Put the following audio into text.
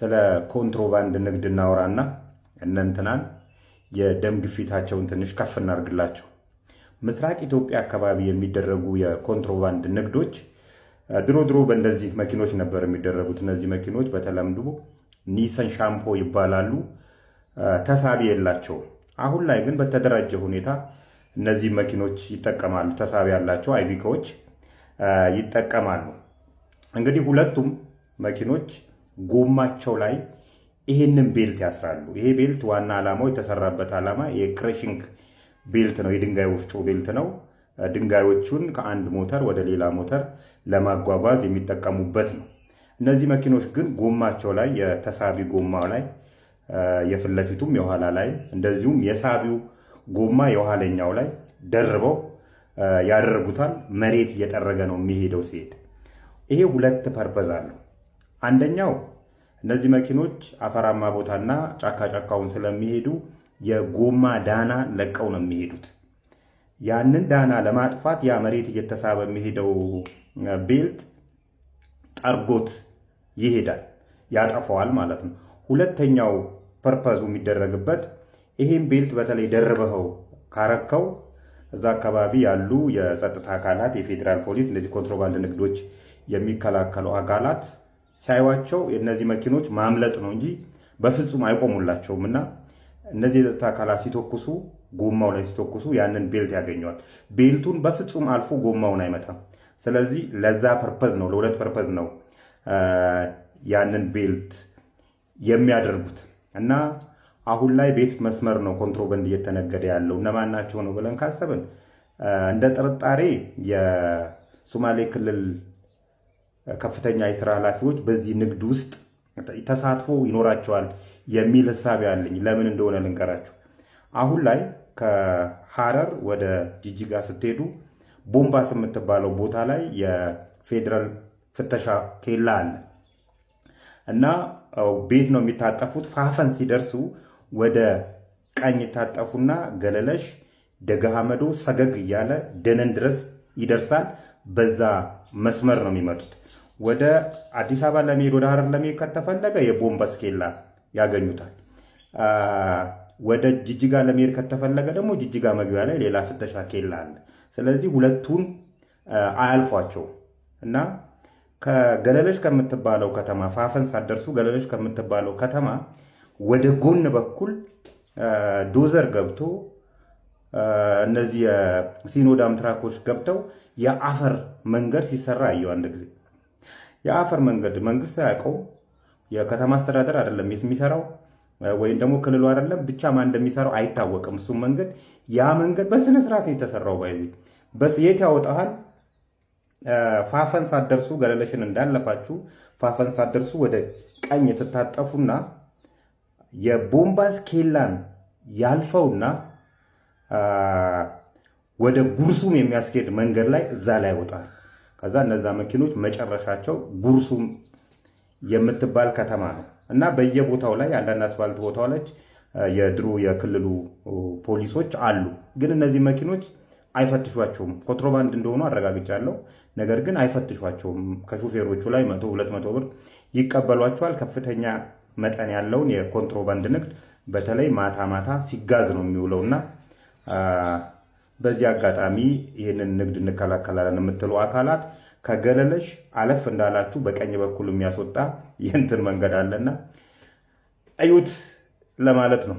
ስለ ኮንትሮባንድ ንግድ እናወራና እነንትናን የደም ግፊታቸውን ትንሽ ከፍ እናርግላቸው። ምስራቅ ኢትዮጵያ አካባቢ የሚደረጉ የኮንትሮባንድ ንግዶች ድሮ ድሮ በእንደዚህ መኪኖች ነበር የሚደረጉት። እነዚህ መኪኖች በተለምዶ ኒሰን ሻምፖ ይባላሉ። ተሳቢ የላቸውም። አሁን ላይ ግን በተደራጀ ሁኔታ እነዚህ መኪኖች ይጠቀማሉ። ተሳቢ ያላቸው አይቢኮዎች ይጠቀማሉ። እንግዲህ ሁለቱም መኪኖች ጎማቸው ላይ ይሄንን belt ያስራሉ። ይሄ belt ዋና ዓላማው፣ የተሰራበት ዓላማ የ crushing belt ነው፣ የድንጋይ ወፍጮ belt ነው። ድንጋዮቹን ከአንድ ሞተር ወደ ሌላ ሞተር ለማጓጓዝ የሚጠቀሙበት ነው። እነዚህ መኪኖች ግን ጎማቸው ላይ፣ የተሳቢ ጎማው ላይ የፊት ለፊቱም የኋላ ላይ፣ እንደዚሁም የሳቢው ጎማ የኋለኛው ላይ ደርበው ያደርጉታል። መሬት እየጠረገ ነው የሚሄደው ሲሄድ። ይሄ ሁለት purpose አለው። አንደኛው እነዚህ መኪኖች አፈራማ ቦታና ጫካ ጫካውን ስለሚሄዱ የጎማ ዳና ለቀው ነው የሚሄዱት። ያንን ዳና ለማጥፋት ያ መሬት እየተሳበ የሚሄደው belt ጠርጎት ይሄዳል፣ ያጠፋዋል ማለት ነው። ሁለተኛው purpose ኡ የሚደረግበት ይሄን belt በተለይ ደርበኸው ካረከው እዛ አካባቢ ያሉ የጸጥታ አካላት፣ የፌዴራል ፖሊስ፣ እነዚህ ኮንትሮባንድ ንግዶች የሚከላከሉ አካላት ሲያዩቸው የእነዚህ መኪኖች ማምለጥ ነው እንጂ በፍጹም አይቆሙላቸውም። እና እነዚህ የጸጥታ አካላት ሲተኩሱ፣ ጎማው ላይ ሲተኩሱ ያንን belt ያገኘዋል። Belt ኡን በፍጹም አልፎ ጎማውን አይመታም። ስለዚህ ለዛ purpose ነው፣ ለሁለት purpose ነው ያንን belt የሚያደርጉት። እና አሁን ላይ ቤት መስመር ነው ኮንትሮባንድ እየተነገደ ያለው። እነማን ናቸው ነው ብለን ካሰብን እንደ ጥርጣሬ የሶማሌ ክልል ከፍተኛ የስራ ኃላፊዎች በዚህ ንግድ ውስጥ ተሳትፎ ይኖራቸዋል የሚል ህሳቤ አለኝ። ለምን እንደሆነ ልንገራችሁ። አሁን ላይ ከሐረር ወደ ጅጅጋ ስትሄዱ ቦምባስ የምትባለው ቦታ ላይ የፌዴራል ፍተሻ ኬላ አለ እና ቤት ነው የሚታጠፉት። ፋፈን ሲደርሱ ወደ ቀኝ ይታጠፉና ገለለሽ፣ ደገሃመዶ፣ ሰገግ እያለ ደነን ድረስ ይደርሳል። በዛ መስመር ነው የሚመጡት። ወደ አዲስ አበባ ለመሄድ፣ ወደ ሐረር ለመሄድ ከተፈለገ የቦምባስ ኬላ ያገኙታል። ወደ ጅጅጋ ለመሄድ ከተፈለገ ደግሞ ጅጅጋ መግቢያ ላይ ሌላ ፍተሻ ኬላ አለ። ስለዚህ ሁለቱን አያልፏቸው እና ከገለለሽ ከምትባለው ከተማ፣ ፋፈን ሳትደርሱ ገለለሽ ከምትባለው ከተማ ወደ ጎን በኩል ዶዘር ገብቶ፣ እነዚህ የሲኖዳም ትራኮች ገብተው የአፈር መንገድ ሲሰራ አየሁ። አንድ ጊዜ የአፈር መንገድ መንግስት አያውቀውም። የከተማ አስተዳደር አይደለም የሚሰራው ወይም ደግሞ ክልሉ አይደለም፣ ብቻ ማን እንደሚሰራው አይታወቅም። እሱም መንገድ፣ ያ መንገድ በስነ ስርዓት ነው የተሰራው። By the way የት ያወጣሃል? ፋፈን ሳትደርሱ፣ ገለለሽን እንዳለፋችሁ ፋፈን ሳትደርሱ ወደ ቀኝ ትታጠፉና የቦምባስ ኬላን ያልፈውና ወደ ጉርሱም የሚያስኬድ መንገድ ላይ እዛ ላይ ይወጣል። ከዛ እነዛ መኪኖች መጨረሻቸው ጉርሱም የምትባል ከተማ ነው እና በየቦታው ላይ አንዳንድ አስፋልት ቦታው ላይ የድሮ የክልሉ ፖሊሶች አሉ። ግን እነዚህ መኪኖች አይፈትሿቸውም። ኮንትሮባንድ እንደሆኑ አረጋግጫለሁ። ነገር ግን አይፈትሿቸውም። ከሹፌሮቹ ላይ 100፣ 200 ብር ይቀበሏቸዋል። ከፍተኛ መጠን ያለውን የኮንትሮባንድ ንግድ በተለይ ማታ ማታ ሲጋዝ ነው የሚውለው። እና በዚህ አጋጣሚ ይህንን ንግድ እንከላከላለን የምትሉ አካላት ከገለለሽ አለፍ እንዳላችሁ በቀኝ በኩል የሚያስወጣ የእንትን መንገድ አለና እዩት ለማለት ነው።